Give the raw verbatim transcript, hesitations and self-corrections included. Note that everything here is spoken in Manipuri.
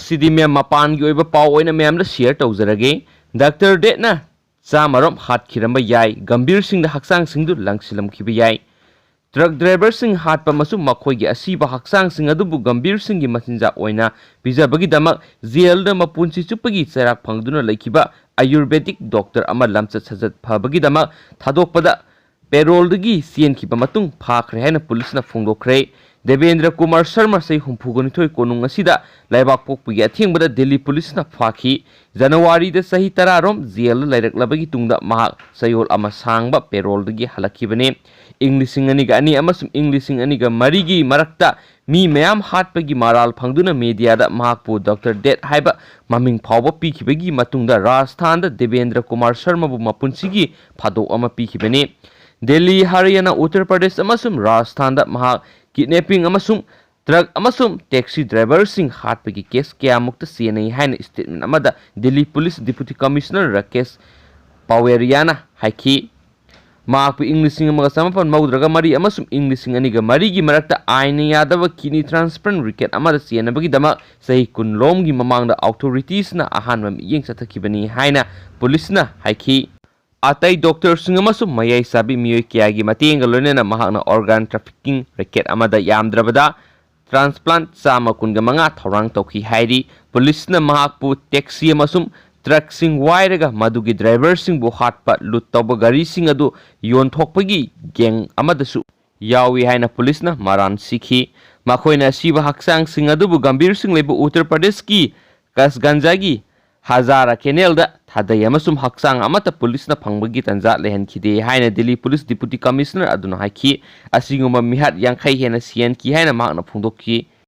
ꯁꯤꯗꯤ ꯃꯌꯥꯝ ꯃꯄꯥꯟꯒꯤ ꯑꯣꯏꯕ ꯄꯥꯎ ꯑꯣꯏꯅ ꯃꯌꯥꯝꯗ ꯁꯤꯌꯔ ꯇꯧꯖꯔꯒꯦ꯫ ꯗꯥꯛꯇꯔ ꯗꯦꯠꯅ ꯆꯥꯝꯃꯔꯣꯝ ꯍꯥꯠꯈꯤꯔꯝꯕ ꯌꯥꯏ, ꯒꯝꯚꯤꯔ ꯁꯤꯡꯗ ꯍꯛꯆꯥꯡꯁꯤꯡꯗꯨ ꯂꯪꯁꯤꯜꯂꯝꯈꯤꯕ ꯌꯥꯏ꯫ ꯇ꯭ꯔꯛ ꯗ꯭ꯔꯥꯏꯚꯔꯁꯤꯡ ꯍꯥꯠꯄ ꯑꯃꯁꯨꯡ ꯃꯈꯣꯏꯒꯤ ꯑꯁꯤꯕ ꯍꯛꯆꯥꯡꯁꯤꯡ ꯑꯗꯨꯕꯨ ꯒꯝꯚꯤꯔ ꯁꯤꯡꯒꯤ ꯃꯆꯤꯟꯖꯥꯛ ꯑꯣꯏꯅ ꯄꯤꯖꯕꯒꯤꯗꯃꯛ ꯖꯦꯜꯗ ꯃꯄꯨꯟꯁꯤ ꯆꯨꯞꯄꯒꯤ ꯆꯩꯔꯥꯛ ꯐꯪꯗꯨꯅ ꯂꯩꯈꯤꯕ ꯑꯌꯨꯔꯕꯦꯗꯤꯛ ꯗꯣꯛꯇꯔ ꯑꯃ ꯂꯝꯆꯠ ꯁꯥꯖꯠ ꯐꯕꯒꯤꯗꯃꯛ ꯊꯥꯗꯣꯛꯄꯗ ꯄꯦꯔꯣꯜꯗꯒꯤ ꯆꯦꯟꯈꯤꯕ ꯃꯇꯨꯡ ꯐꯥꯈ꯭ꯔꯦ ꯍꯥꯏꯅ ꯄꯨꯂꯤꯁꯅ ꯐꯣꯡꯗꯣꯛꯈ꯭ꯔꯦ꯫ ꯗꯦꯕꯦꯟꯗ꯭ꯔ ꯀꯨꯃꯥꯔ ꯁꯔꯃ ꯆꯍꯤ ꯍꯨꯝꯐꯨꯒ ꯅꯤꯊꯣꯏ ꯀꯣꯅꯨꯡ ꯑꯁꯤꯗ ꯂꯩꯕꯥꯛ ꯄꯣꯛꯄꯒꯤ ꯑꯊꯦꯡꯕꯗ ꯗꯤꯜꯂꯤ ꯄꯨꯂꯤꯁꯅ ꯐꯥꯈꯤ꯫ ꯖꯅꯋꯥꯔꯤꯗ ꯆꯍꯤ ꯇꯔꯥꯔꯣꯝ ꯖꯦꯜꯗ ꯂꯩꯔꯛꯂꯕꯒꯤ ꯇꯨꯡꯗ ꯃꯍꯥꯛ ꯆꯌꯣꯜ ꯑꯃ ꯁꯥꯡꯕ ꯄꯦꯔꯣꯜꯗꯒꯤ ꯍꯜꯂꯛꯈꯤꯕꯅꯤ꯫ ꯏꯪ ꯂꯤꯁꯤꯡ ꯑꯅꯤꯒ ꯑꯅꯤ ꯑꯃꯁꯨꯡ ꯏꯪ ꯂꯤꯁꯤꯡ ꯑꯅꯤꯒ ꯃꯔꯤꯒꯤ ꯃꯔꯛꯇ ꯃꯤ ꯃꯌꯥꯝ ꯍꯥꯠꯄꯒꯤ ꯃꯔꯥꯜ ꯐꯪꯗꯨꯅ ꯃꯦꯗꯤꯌꯥꯗ ꯃꯍꯥꯛꯄꯨ ꯗꯣꯛꯇꯔ ꯗꯦꯠ ꯍꯥꯏꯕ ꯃꯃꯤꯡ ꯐꯥꯎꯕ ꯄꯤꯈꯤꯕꯒꯤ ꯃꯇꯨꯡꯗ ꯔꯥꯖꯁꯊꯥꯟꯗ ꯗꯦꯕꯦꯟꯗ꯭ꯔ ꯀꯨꯃꯥꯔ ꯁꯔꯃꯕꯨ ꯃꯄꯨꯟꯁꯤꯒꯤ ꯐꯥꯗꯣꯛ ꯑꯃ ꯄꯤꯈꯤꯕꯅꯤ꯫ ꯗꯦꯜꯂꯤ, ꯍꯔꯤꯌꯥꯅꯥ, ꯎꯠꯇꯔ ꯄ꯭ꯔꯗꯦꯁ ꯑꯃꯁꯨꯡ ꯔꯥꯖꯁꯊꯥꯟꯗ ꯃꯍꯥꯛ ꯀꯤꯗꯅꯦꯄꯤꯡ ꯑꯃꯁꯨꯡ ꯇ꯭ꯔꯛ ꯑꯃꯁꯨꯡ ꯇꯦꯛꯁꯤ ꯗ꯭ꯔꯥꯏꯚꯔꯁꯤꯡ ꯍꯥꯠꯄꯒꯤ ꯀꯦꯁ ꯀꯌꯥꯃꯨꯛꯇ ꯆꯦꯟꯅꯩ ꯍꯥꯏꯅ ꯁ꯭ꯇꯦꯠꯃꯦꯟ ꯑꯃꯗ Delhi police deputy commissioner Rakesh Paweria ꯍꯥꯏꯈꯤ꯫ ꯃꯍꯥꯛꯄꯨ ꯏꯪ ꯂꯤꯁꯤꯡ ꯑꯃꯒ ꯆꯃꯥꯄꯟ ꯃꯧꯗ꯭ꯔꯒ ꯃꯔꯤ ꯑꯃꯁꯨꯡ ꯏꯪ ꯂꯤꯁꯤꯡ ꯑꯅꯤꯒ ꯃꯔꯤꯒꯤ ꯃꯔꯛꯇ ꯑꯥꯏꯟꯅ ꯌꯥꯗꯕ ꯀꯤꯗꯅꯤ ꯇ꯭ꯔꯥꯟꯁꯄ꯭ꯂꯥꯟꯠ ꯔꯦꯀꯦꯠ ꯑꯃꯗ ꯆꯦꯟꯅꯕꯒꯤꯗꯃꯛ ꯆꯍꯤ ꯀꯨꯟ ꯂꯣꯝꯒꯤ ꯃꯃꯥꯡꯗ ꯑꯣꯊꯣꯔꯤꯇꯤꯁꯅ ꯑꯍꯥꯟꯕ ꯃꯤꯠꯌꯦꯡ ꯆꯠꯊꯈꯤꯕꯅꯤ ꯍꯥꯏꯅ ꯄꯨꯂꯤꯁꯅ ꯍꯥꯏꯈꯤ꯫ ꯑꯇꯩ ꯗꯣꯛꯇꯔꯁꯤꯡ ꯑꯃꯁꯨꯡ ꯃꯌꯥꯏ ꯆꯥꯕꯤ ꯃꯤꯑꯣꯏ ꯀꯌꯥꯒꯤ ꯃꯇꯦꯡꯒ ꯂꯣꯏꯅꯅ ꯃꯍꯥꯛꯅ ꯑꯣꯔꯒꯥꯟ ꯇ꯭ꯔꯥꯐꯤꯀꯤꯡ ꯔꯦꯀꯦꯠ ꯑꯃꯗ ꯌꯥꯝꯗ꯭ꯔꯕꯗ ꯇ꯭ꯔꯥꯟꯁꯄ꯭ꯂꯥꯟꯠ ꯆꯥꯝꯃ ꯀꯨꯟꯒ ꯃꯉꯥ ꯊꯧꯔꯥꯡ ꯇꯧꯈꯤ ꯍꯥꯏꯔꯤ꯫ ꯄꯨꯂꯤꯁꯅ ꯃꯍꯥꯛꯄꯨ ꯇꯦꯛꯁꯤ ꯑꯃꯁꯨꯡ ꯇ꯭ꯔꯛꯁꯤꯡ ꯋꯥꯏꯔꯒ ꯃꯗꯨꯒꯤ ꯗ꯭ꯔꯥꯏꯚꯔꯁꯤꯡꯕꯨ ꯍꯥꯠꯄ, ꯂꯨꯠ ꯇꯧꯕ ꯒꯥꯔꯤꯁꯤꯡ ꯑꯗꯨ ꯌꯣꯟꯊꯣꯛꯄꯒꯤ ꯒꯦꯡ ꯑꯃꯗꯁꯨ ꯌꯥꯎꯏ ꯍꯥꯏꯅ ꯄꯨꯂꯤꯁꯅ ꯃꯔꯥꯜ ꯁꯤꯈꯤ꯫ ꯃꯈꯣꯏꯅ ꯑꯁꯤꯕ ꯍꯛꯆꯥꯡꯁꯤꯡ ꯑꯗꯨꯕꯨ ꯒꯝꯚꯤꯔ ꯁꯤꯡ ꯂꯩꯕ ꯎꯠꯇꯔ ꯄ꯭ꯔꯗꯦꯁꯀꯤ ꯀꯁꯒꯟꯖꯒꯤ ꯍꯖꯥꯔꯥ ꯀꯦꯅꯦꯜꯗ ꯊꯥꯗꯩ ꯑꯃꯁꯨꯡ ꯍꯛꯆꯥꯡ ꯑꯃꯠꯇ ꯄꯨꯂꯤꯁꯅ ꯐꯪꯕꯒꯤ ꯇꯥꯟꯖꯥ ꯂꯩꯍꯟꯈꯤꯗꯦ ꯍꯥꯏꯅ ꯗꯤꯜꯂꯤ ꯄꯨꯂꯤꯁ ꯗꯤꯄꯨꯇꯤ ꯀꯃꯤꯁꯅꯔ ꯑꯗꯨꯅ ꯍꯥꯏꯈꯤ꯫ ꯑꯁꯤꯒꯨꯝꯕ ꯃꯤꯍꯥꯠ ꯌꯥꯡꯈꯩ ꯍꯦꯟꯅ ꯁꯤꯍꯟꯈꯤ ꯍꯥꯏꯅ ꯃꯍꯥꯛꯅ ꯐꯣꯡꯗꯣꯛꯈꯤ꯫